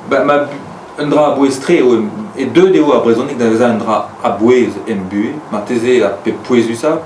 Ba ma un dra a-bouez-tre eo e deuet eo ar brezhoneg da vezañ un dra a-bouez em buhez, marteze ar pep pouezusañ.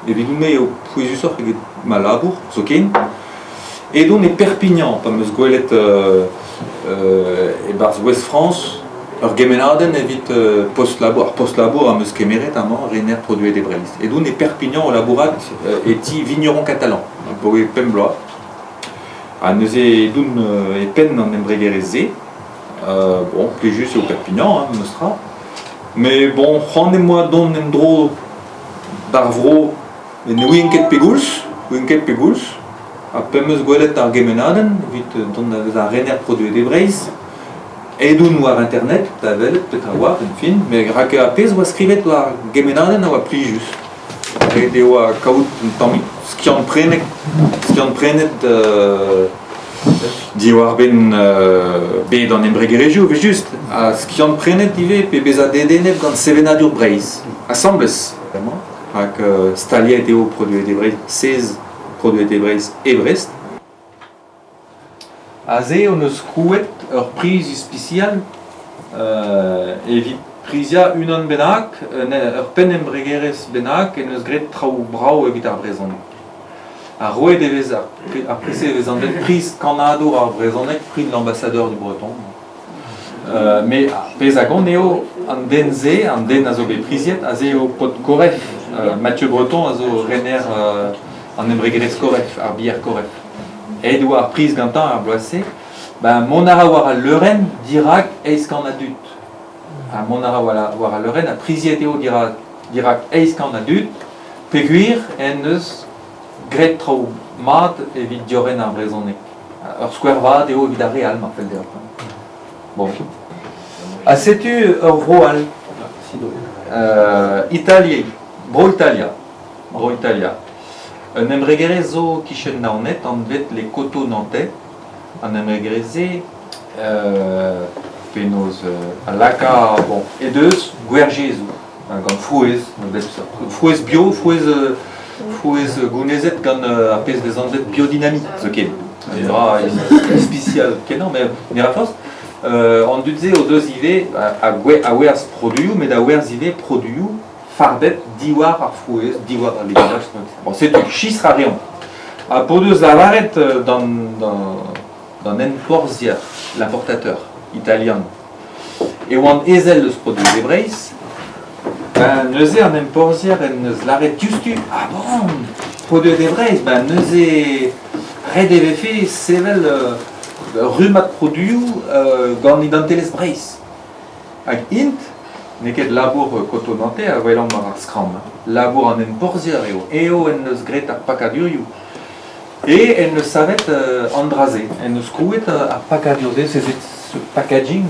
Evidon-me eo pouezusoc'h eget ma labour zoken. Edon e Perpignan pa 'm eus gwelet e-barzh Ouest-France ur gemennadenn evit post-labour. Ar post-labour am eus kemeret amañ, rener produet e Breizh. Edon e Perpignan o labourat e ti Vigneron Catalan abaoe pemp bloaz. Ha neuze edon e penn an embregerezh-se. Bon, plijus eo Perpignan, hein, memes tra. Mais bon, c'hoant em boa dont en-dro d'ar vro met ne ouien ket pegoulz, ouien ket pegoulz. Ha p'em eus gwelet ar gemennadenn evit dont da vezañ rener produet e Breizh, aet on war internet da welet petra oa en fin, met rak ar pezh oa skrivet war ar gemennadenn a oa plijus. Ret e oa kaout un tammig skiant-prenet, skiant-prenet diwar-benn bed an embregerezhioù evel-just, ha skiant-prenet ivez pe bezañ dedennet gant sevenadur Breizh, asambles bremañ, rak staliet eo Produet e Breizh, sez Produet e Breizh e Brest. Aze hon eus krouet ur priz ispisial evit priziañ unan bennak, ur penn-embregerezh bennak en deus graet traoù brav evit ar brezhoneg. Ha roet e vez ar priz-se e vez anvet priz kannadour ar brezhoneg, prix de l'ambassadeur du breton. Met pezh a gont eo an den-se, an den a zo bet priziet, aze eo paotr Koref, Mathieu Breton a zo rener an embregerezh Koref, ar bier Koref. Aet oa ar priz gantañ ar bloaz-se. Ben, mont a ra war al leurenn dirak eizh kant a dud. Ha mont a ra war al leurenn ha priziet eo dirak 800 a dud peogwir en deus graet traoù mat evit diorren ar brezhoneg. Ur skouer vat eo evit ar re all mar fell deoc'h. Bon. Ha setu ur vro all. Italie, Bro-Italia. Bro-Italia. Un embregerezh zo kichen Naoned anvet les Coteaux Nantais. An embregerezh-se penaos a laka bon, he deus gwerjezoù gant frouezh a bep seurt. Frouezh bio, frouezh frouezh gounezet gant ar pezh vez anvet biodynamie zoken. Un dra ispisial kenañ, met ne ra forzh. An dud-se o deus ivez a werzh produioù, met a werzh ivez produioù fardet diwar ar frouezh, diwar al legumaj. Bon, setu, chistr a reomp. Ha p'o deus lavaret d'an enporzhier, l'importateur italian, e oant ezel eus produioù e Breizh, ben neuze an enporzhier en deus lavaret diouzhtu, ah bon, produet e Breizh, ben neuze ret e vefe sevel ur rummad produioù gant identelezh Breizh. Hag int, n'eo ket labour Cotonante a welomp war ar skramm, labour an enporzhier eo, eo en deus graet ar pakadurioù. E en deus savet an dra-se, en deus krouet ar pakadur-se, ce packaging,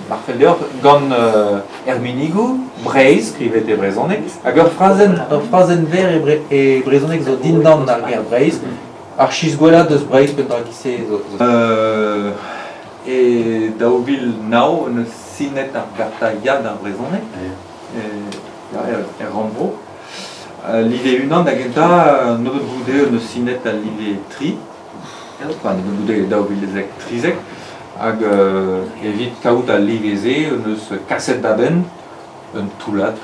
mar fell deoc'h, gant Erminigoù, Breizh, skrivet e brezhoneg, hag ur frazenn verr e brezhoneg zo dindan ar ger Breizh, ar chizgwellañ deus Breizh, petra giz-se zo. E 2009 en deus sinet ar garta Ya d'ar brezhoneg er rannvro. Live unan da gentañ, nebeut goude en deus sinet al live tri, enfin nebeut goude 2013, hag evit kaout al live-se en deus kaset da benn un toullad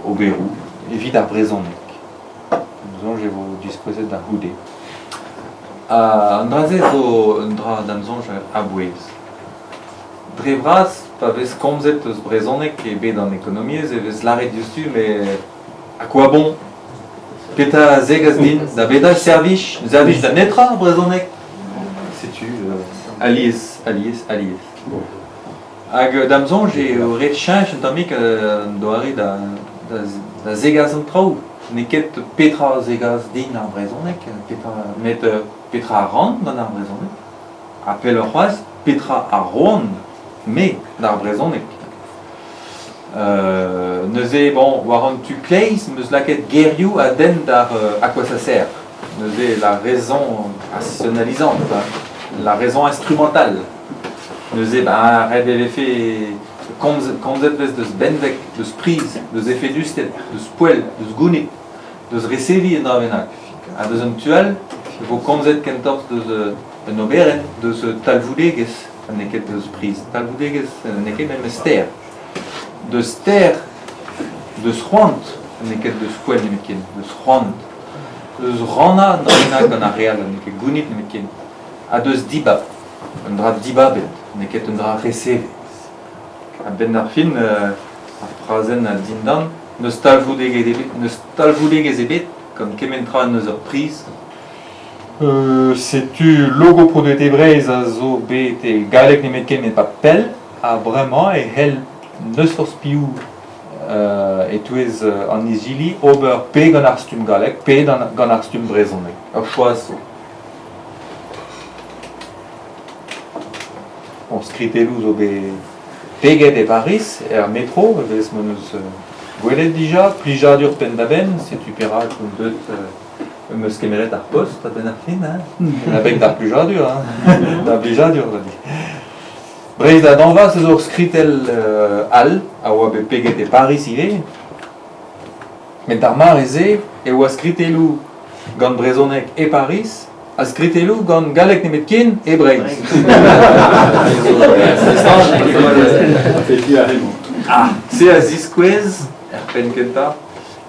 oberoù evit ar brezhoneg. Soñj e vo diskouezet da c'houde. An dra-se zo un dra da'm soñj a-bouez. Dre vras, pa vez komzet eus brezhoneg e bed an ekonomiezh e vez lâret diouzhtu met à quoi bon? Petra a zegas din da betra servij? Ne servij da netra ar brezhoneg? Setu alies, alies, alies. Hag da'm soñj eo ret cheñch un tammig an doare da zegas an traoù. N'eo ket petra a zegas din ar brezhoneg, petra met petra a ran gant ar brezhoneg. Ha pelloc'h c'hoazh, petra a roan me d'ar brezhoneg. Neuze, bon, war an tu kleiz 'm eus lakaet gerioù a denn d'ar à quoi ça sert. Neuze la raison rationalisante, la raison instrumentale. Neuze, ben, ret e vefe komzet vez deus benveg, deus priz, deus efedusted, deus poell, deus gounid, deus reseviñ un dra bennak. Ha deus un tu all e vo komzet kentoc'h deus un oberenn, deus talvoudegezh. ha n'eo ket deus priz. Talvoudegezh n'eo ket memes ster. Deus ster, deus c'hoant, n'eo ket deus poent nemetken, deus c'hoant. Deus rannañ an dra bennak gant ar re all, n'eo ket gounit nemetken. Ha deus dibab, un dra dibabet, n'eo ket un dra resevet. A-benn ar fin, ar frazenn a-dindan, n'eus talvoudegezh ebet, n'eus talvoudegezh ebet gant kement tra en deus ur priz. Setu logo produet e Breizh a zo bet e galleg nemetken e-pad pell ha bremañ e c'hell n'eus forzh piv e-touez an izili ober pe gant ar stumm gallek pe gant ar stumm brezhonek. Ur choaz zo. Bon, skritelloù zo bet peget e Pariz, er metro, e vez m'hon eus gwelet dija, plijadur penn-da-benn, setu perak on deuet em eus kemeret ar post a-benn ar fin, hein. Abeg d'ar plijadur, hein. D'ar blijadur, va dit. Breizh da dañva, se zo ur skritell all a oa bet peget e Pariz ivez. Met d'ar mare-se e oa skritelloù gant brezhoneg e Pariz ha skritelloù gant galleg nemetken e Breizh. Ah, se a ziskouez er penn kentañ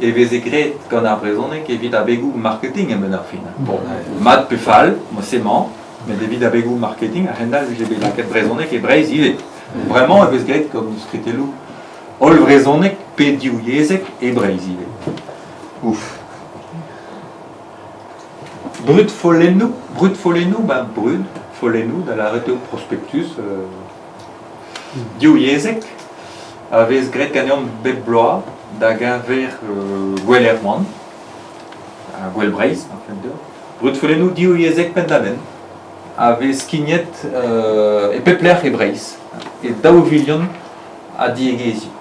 e veze graet gant ar brezhoneg evit abegoù marketing a-benn ar fin. Bon, mat pe fall, mod-se-mañ, met evit abegoù marketing, a-hend-all e vije bet lakaet brezhoneg e Breizh ivez. Bremañ e vez graet gant skritelloù hollvrezhonek pe divyezhek e Breizh ivez. Ouf. Brud follennoù, brud follennoù, ben brud follennoù, da lâret eo prospektus divyezhek a vez graet ganeomp bep bloaz da geñver Gouel Erwan, Gouel Breizh en fait deoc'h. Brud follennoù divyezhek penn-da-benn a vez skignet e pep lec'h e Breizh, e daou vilion a diegezhioù.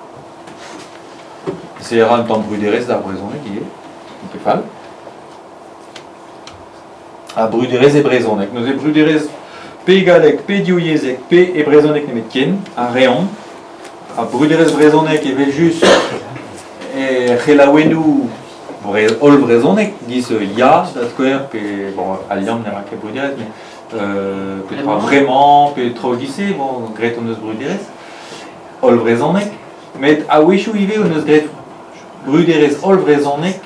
Se a ra un tamm bruderezh d'ar brezhoneg ivez, n'eo ket fall. Ha bruderezh e brezhoneg. Neuze bruderezh pe e galleg, pe divyezhek, pe e brezhoneg nemetken, a reomp. Ha bruderezh brezhonek evel-just er c'helaouennoù holl brezhonek, giz Ya da skouer, pe bon, al liamm ne ra ket bruderezh, mais petra Bremañ, pe traoù giz-se, bon, graet hon eus bruderezh holl vrezhonek. Met a-wechoù ivez hon eus graet bruderezh holl vrezhonek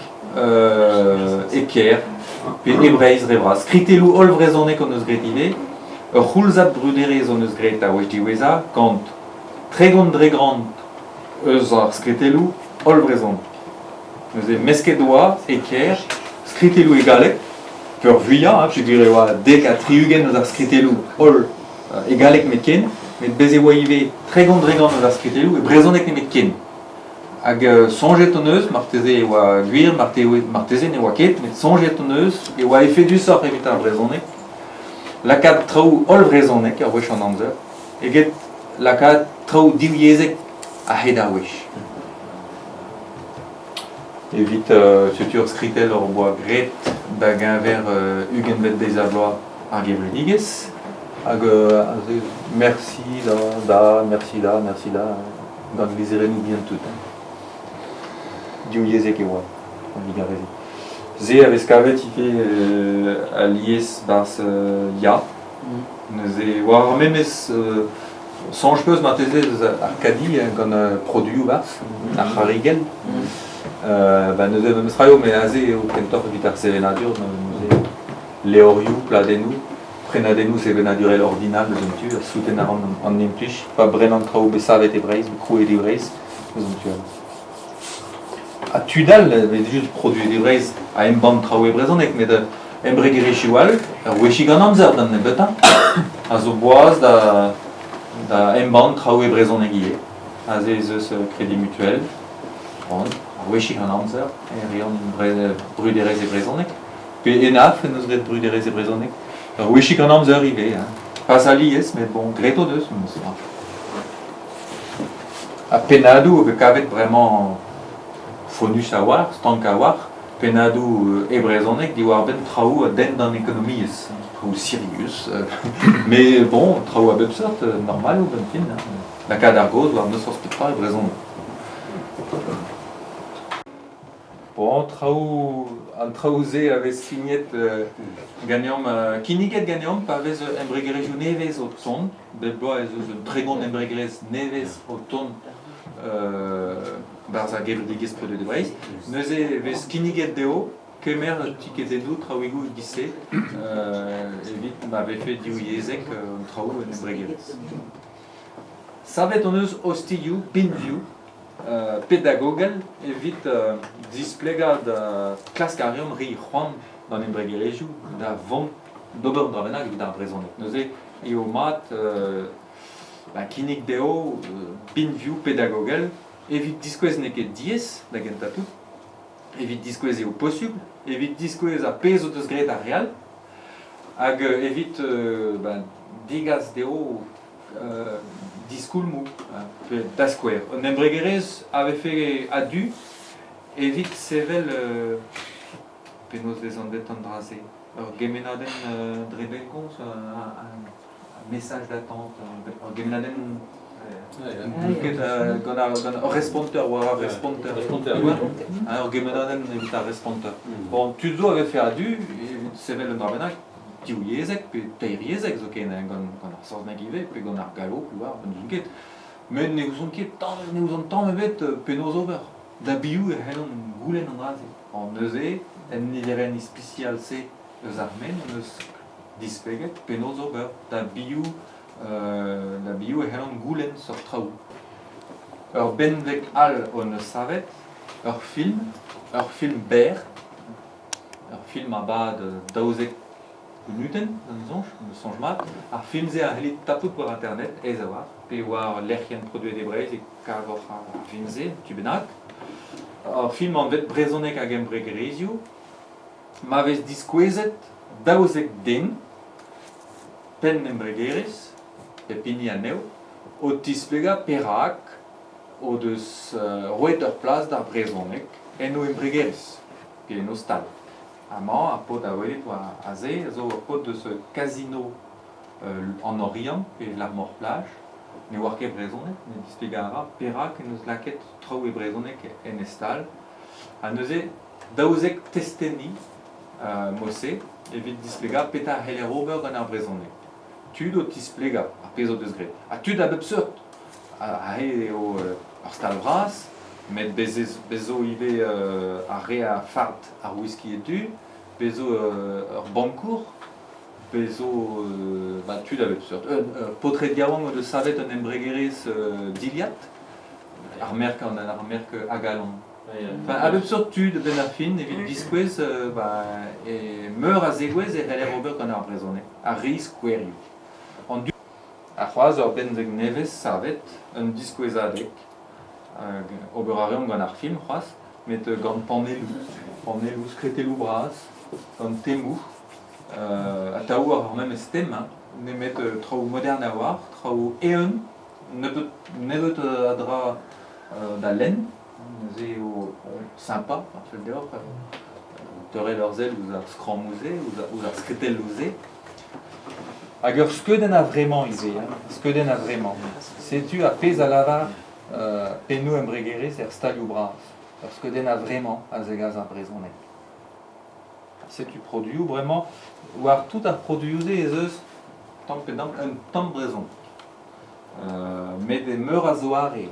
e kêr pe e Breizh dre vras. Skritelloù holl vrezhonek hon eus graet ivez. Ur c'houlzad bruderezh hon eus graet a wech diwezhañ gant 30 dre gant eus ar skritelloù holl vrezhonek. Neuze mesket oa e kêr skritelloù e galleg, peurvuiañ, hein, peogwir e oa 70 eus ar skritelloù holl e galleg nemetken, met bez' e oa ivez 30% eus ar skritelloù e brezhoneg nemetken. Hag soñjet hon eus, marteze e oa gwir, marteze ne oa ket, met soñjet hon eus e oa efedusoc'h evit ar brezhoneg lakaat traoù holl vrezhonek ur wech an amzer eget lakaat traoù divyezhek a-hed ar wech. Evit setu ur skritell hor boa graet da geñver ugentvet deiz-ha-bloaz ar gevredigezh hag merci da, da, merci da, merci da gant lizherennoù bihan tout. Divyezhek e oa an digarezit. Se a vez kavet ivez alies 'barzh Ya. Neuze war ar memes soñj 'peus marteze eus Arkadi gant produioù 'barzh, ar c'harrigell. Ba neuze memes tra eo, met aze eo kentoc'h evit ar sevenadur neuze levrioù, pladennoù, prenadennoù sevenadurel ordinal eus un tu, ha souten a ran an implij pa brenan traoù bet savet e Breizh, bet krouet e Breizh eus an tu all. Ha tud all, evel-just produet e Breizh a embann traoù e brezhoneg, met embregerezhioù all, ur wechig an amzer d'an nebeutañ, a zo boaz da, da embann traoù e brezhoneg ivez. Aze ez eus Crédit Mutuel, bon, ur wechig an amzer e reont bruderezh e brezhoneg. Pe ENAF en deus graet bruderezh e brezhoneg. Ur wechig an amzer ivez, hein. Pas alies, met bon, graet o deus, memes tra. Ha pennadoù a vez kavet bremañ fonnus a-walc'h, stank a-walc'h, pennadoù e brezhoneg diwar-benn traoù a denn d'an ekonomiezh, traoù sirius, met bon, traoù a bep seurt, normal eo benn fin, hein. Lakaat ar gaoz war n'eus forzh petra e brezhoneg. Bon, traoù, an traoù-se a vez skignet ganeomp, kinniget ganeomp pa vez embregerezhioù nevez o tont. Bep bloaz ez eus un 30 embregerezh nevez o tont 'barzh ar gevredigezh Produet e Breizh. Neuze e vez kinniget dezho kemer tikedennoù traoùigoù e-giz-se evit ma vefe divyezhek an traoù en embregerezh. Savet hon eus ostilhoù, binvioù pedagogel evit displegañ da klask a reomp reiñ c'hoant d'an embregerezhioù da vont d'ober un dra bennak evit ar brezhoneg. Neuze eo mat kinnig dezho binvioù pedagogel evit diskouez n'eo ket diaes da gentañ tout, evit diskouez eo posubl, evit diskouez ar pezh o deus graet ar re all, hag evit degas dezho diskoulmoù pe da skouer. Un embregerezh a vefe a-du evit sevel penaos vez anvet an dra-se? Ur gemennadenn dre bellgomz, un message d'attente, ur gemennadenn ket gant ar responter war ar responter. Ur gemennadenn evit ar responter. Bon, tud zo a vefe a-du evit sevel un dra bennak divyezhek pe teiryezhek zoken gant ar saozneg ivez pe gant ar gallo pe war, n'ouzon ket. Met ne ouzon ket tamm, ne ouzon tamm ebet penaos ober. Da biv e c'hellont goulenn an dra-se. An neuze, en niverenn ispisial-se eus ar men hon eus displeget penaos ober, da biv da biv e c'hellont goulenn seurt traoù. Ur benveg all hon eus savet, ur film, ur film berr, ur film a bad 12 munutenn, d'am soñj, me soñj mat. Ar film-se a c'hellit tapout war internet, aes a-walc'h, pe war lec'hienn Produet e Breizh e kavoc'h ar film-se, tu bennak. Ur film anvet Brezhoneg hag embregerezhioù, ma vez diskouezet 12 den, penn embregerezh, pep hini anezho, o tisplegañ perak o deus roet ur plas d'ar brezhoneg en o embregerezh, pe en o stal. Amañ, ar paotr a welit war aze a zo ur paotr deus Casino an Oriant pe Larmor-Plage. Ne oar ket brezhoneg, met displegañ a ra perak en deus lakaet traoù e brezhoneg en e stal. Ha neuze 12 testeni mod-se evit displegañ petra a c'heller ober gant ar brezhoneg. Tud o tisplegañ ar pezh o deus graet. Ha tud a bep seurt. Aze eo ur stal vras, met bez' ez bez' zo ivez ar re a fard ar whisky e du, bez' zo ur bankour, bez' zo ba tud a bep seurt. Paotred yaouank o deus savet un embregerezh dilhad, ar merk an ar merk Agalon. Enfin, a bep seurt tud a-benn ar fin evit diskouez ba, e meur a zegouezh e c'heller ober gant ar brezhoneg, ar re skouerioù. An dud Ha c'hoazh ur benveg nevez savet, un diskouezadeg. Hag ober a reomp gant ar film c'hoazh, met gant panelloù, panelloù, skritelloù bras, gant temoù. Atav war ar memes tem, hein, nemet traoù modern a-walc'h, traoù eeun, nebeut, nebeut a dra da lenn. Neuze eo sympa, mar fell deoc'h, teurel ur sell ouzh ar skrammoù-se, ouzh ar skritelloù-se. Hag ur skeudenn a-vremañ ivez, hein, skeudenn a-vremañ. Setu ar pezh a lavar pennoù embregerezh er stalioù bras. Ur skeudenn a-vremañ a zegas ar brezhoneg. Setu produioù bremañ. War tout ar produioù-se ez eus tamm pe damm un tamm brezhoneg. Met e meur a zoare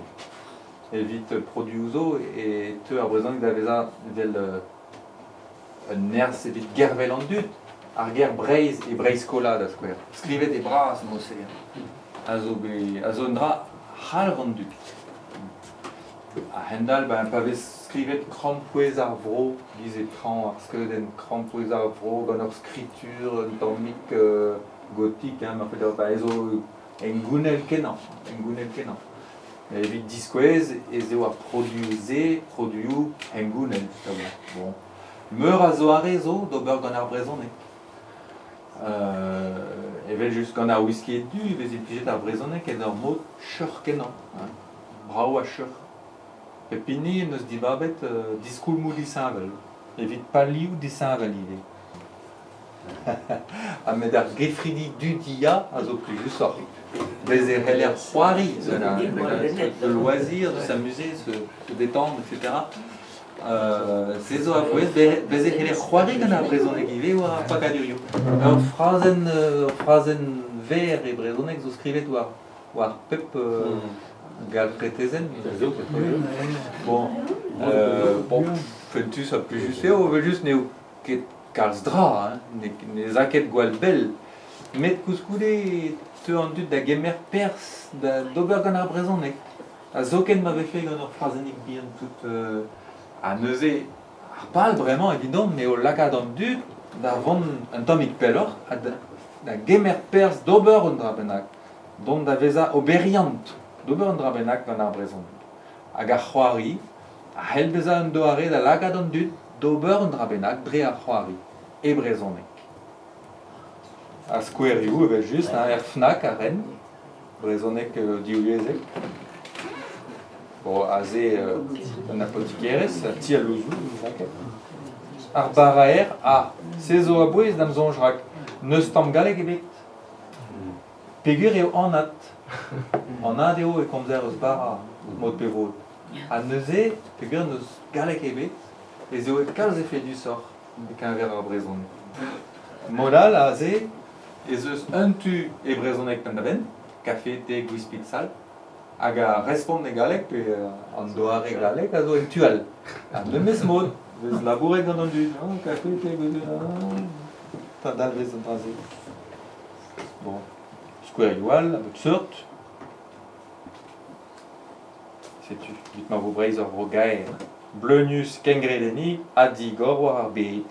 evit produioù zo e teu ar brezhoneg da vezañ evel un nerzh evit gervel an dud. Ar ger Breizh e Breizh-Kola da skouer, skrivet e bras mod-se, a zo bet, a zo un dra c'halv an dud. A-hend-all, ben, pa vez skrivet krampouezh ar vro, giz e traoñ ar skeudenn krampouezh ar vro gant ur skritur un tammig gotik, hein, ma fell deoc'h, ba ez zo hengounel-kenañ, hengounel-kenañ. Evit diskouez ez eo ar produioù-se produioù hengounel. Bon. Meur a zoare zo d'ober gant ar brezhoneg. Evel-just gant ar whisky du e vez implijet ar brezhoneg en ur mod cheuc'h-kenañ. Hein. Brav ha cheuc'h. Pep hini en deus dibabet diskoulmoù disheñvel, evit palioù disheñvel ivez. Ha met ar gefridi dudiañ a zo plijusoc'h. Bez' e c'heller c'hoari le loisir de s'amuser, se détendre, etc. Se zo a-bouez, bez' e c'heller c'hoari gant ar brezhoneg ivez war ar pakadurioù. Ur frazenn, ur frazenn verr e brezhoneg zo skrivet war war pep galfretezenn. Bon, bon, fentus ha plijus eo, evel-just n'eo ket kalz dra, hein, ne 'z a ket gwall bell. Met koulskoude e teu an dud da gemer perzh da d'ober gant ar brezhoneg. Ha zoken ma vefe gant ur frazennig bihan tout ha neuze ar pal bremañ evidomp eo lakaat an dud da vont un tammig pelloc'h ha da gemer perzh d'ober un dra bennak, dont da vezañ oberiant d'ober un dra bennak gant ar brezhoneg. Hag ar c'hoari a c'hell bezañ un doare da lakaat an dud d'ober un dra bennak dre ar c'hoari e brezhoneg. Ar skouerioù evel-just, hein, er Fnac a ren. Brezhoneg divyezhek. Bon, aze un apotikerezh, ti al louzoù, lakaet. Ar baraer, ah, se zo a-bouez da'm soñj rak n'eus tamm galleg ebet. Peogwir eo anat. Anat eo e komzer eus bara, mod pe vod. Ha neuze, peogwir n'eus galleg ebet, ez eo kalz efedusoc'h e-keñver ar brezhoneg. Mod all aze ez eus un tu e brezhoneg penn-da-benn, kafe, te, gwispid sall, hag ar respont e galleg pe an doare galleg a zo en tu all. Ar memes mod 'vez labouret gant an dud, kafe, te, gwispid, pa dalvez an dra-se. Bon, skouerioù all a bep seurt. Setu, evit ma vo Breizh ur vro gaer, bleunius, kengred enni ha digor war ar bed.